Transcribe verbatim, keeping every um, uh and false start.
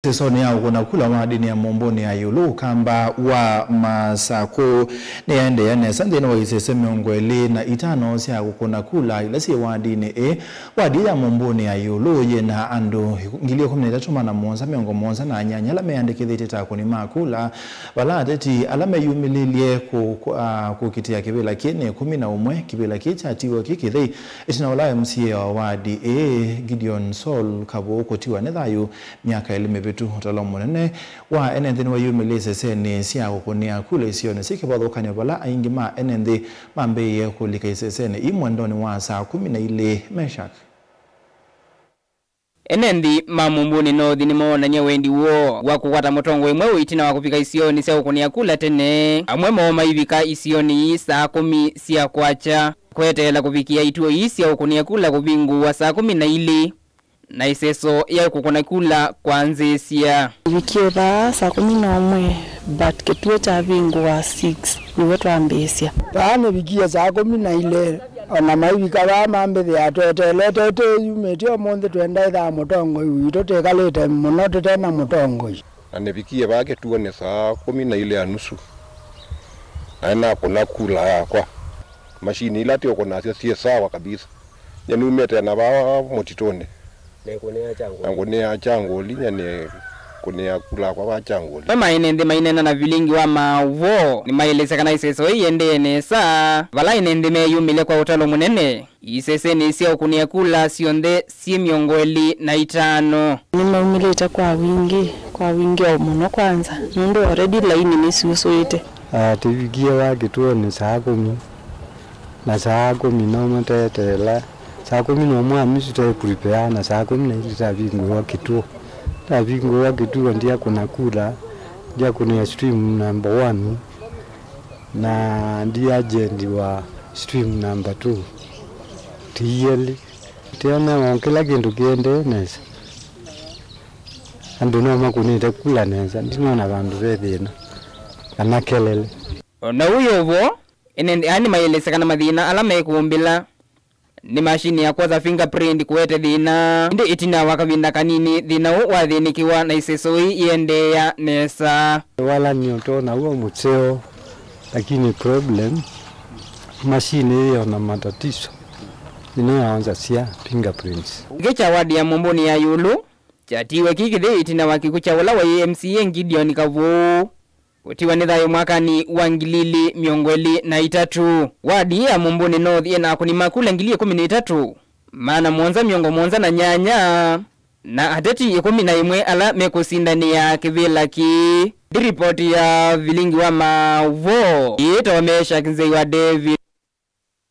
Ĩsesonĩ ya kũkũna kula wadinĩ ya Mũmbũnĩ ya ĩũlũ, ũkamba wa Masakũ nĩyaendeea nesa nthĩnĩ wa isese mĩongo ĩlĩ na itano sya kũkũna kula ila syĩ wadinĩ ĩĩ. Wadi ya Mũmbũnĩ ya ĩũlũ yĩna andũ ngili ĩkũmi na itatũ maana mũonza mĩongo mũonza na nyanya ala meyandĩkĩthĩtye ta akũni ma kula, vala ateti ala meyumĩlĩlye kũ-, kũ-, a, kũkitĩa kĩvĩla kĩĩ nĩ ĩkũmi na ũmwe. Kĩvĩla kĩĩ kyatiwa kĩ kĩthei ĩtina wa ũla M C A wa wadi ĩĩ, Gideon Saul Kavũũ, kũtiwa nĩ thayũ myaka ĩlĩ mĩvĩtu. Ũtalo mũnene wa ene nthĩ nĩweyumĩlĩe isesenĩ sya kũkũnĩa kula isionĩ syĩ kĩvathũkany'o, vala aingĩ ma ene nthĩ mambĩĩe kũlika isesenĩ ii mwendonĩ wa saa kũmi na ilĩ. Meshak. Ene nthĩ ma Mũmbũnĩ North nĩmoonany'a wendi woo wa kũkwata mũtongoi mweũ ĩtina wa kũvika isionĩ sya kũkũnĩa kula tene. Amwe moo maivika isionĩ ii saa kũmi sya kwakya, kweteela kũvikĩa ituo ii sya kũkũnĩa kula kũvingũwa saa kũmi na ilĩ. Na ĩseso ya kũkũna kula kwanzĩĩsya. Ĩvikie vaa saa kũmi na ũmwe, but kĩtuo kyavingũa six, nĩw'o twambĩĩsya. Vaa nĩvikie saa kũmi na ilĩ, o na maivika vaa mambĩthĩa tweteelete tũyumĩtye ũmũnthĩ, twendaĩthaa mũtongoi witũ, twĩkalĩte mũno tũte na mũtongoi. Na nĩvikie vaa kĩtuonĩ saa kũmi na ilĩ ya nusu, na nĩnakũna kula yakwa. Mashini ila tũkũnasya syĩ sawa kabisa. Nyie numĩte na vaa mũtitũnĩ. Na ngũnĩa kyangũli, nyie nĩ kũnĩa kula kwa vaa kyangũli. Amwe ma ene nthĩ maineena na vilingi wa maũvoo nĩmaelesya kana ĩseso ĩĩ yĩendee nesa, vala ene nthĩ meyumĩlye kwa ũtalo mũnene isesenĩ sya ũkũnĩa kula syonthe syĩ mĩongo ĩlĩ na itano. Nĩmaumĩlĩte kwa wingĩ, kwa wingĩ o mũno kwanza, nũndũ already laini nĩsiusũĩte. Ah, tũvikie vaa kĩtuonĩ saa kũmi, na saa kũmi na ũmwe tweteela, saa kũmi na ũmwe na nusu twe prepare, na saa kũmi na ilĩ twavingũĩwa kĩtuo. Twavingũĩwa kĩtuo, ndyakũna kula, ndyakũnĩa stream number one, na ndi agent wa stream number two. Tĩyeli. Tĩona o kĩla kĩndũ kĩendee nesa. Andũ no makũnĩte kula nesa, ndinona vandũ ve thĩna kana kelele. O na ũu wĩ o vo, ene nthĩ aa nĩmaelesya kana mathĩna ala mekũmbĩla nĩ mashini ya kwosa fingerprint kũete thĩna. Ĩndĩ ĩtina wa kavinda kanini, thĩna ũũ wathĩnĩkĩwa na ĩseso ĩĩ yĩendeea nesa. Walany'o tona w'o mũseo, lakini problem, mashini ĩĩ yona matatizo, ĩno yaonzasya fingerprints. Kĩkĩ kya wadi ya Mũmbũnĩ ya ĩũlũ kyatiiwe kĩ kĩthei ĩtina wa kĩkw'ũ kya ũla waĩ M C A Gideon Kavũũ. Kũtiwa nĩ thayũ mwakanĩ wa ngili ilĩ mĩongo ĩlĩ na itatũ, wadi ya Mũmbũnĩ North yĩna akũni ma kula ngili ĩkũmi na itatũ, maana mũonza mĩongo mũonza na nyanya, na ateti ĩkũmi na ĩmwe ala mekũsindanĩa kĩvĩla kĩĩ. Nĩ ripoti ya vilingi wa maũvoo yĩĩtawa Meshak Nzei wa David.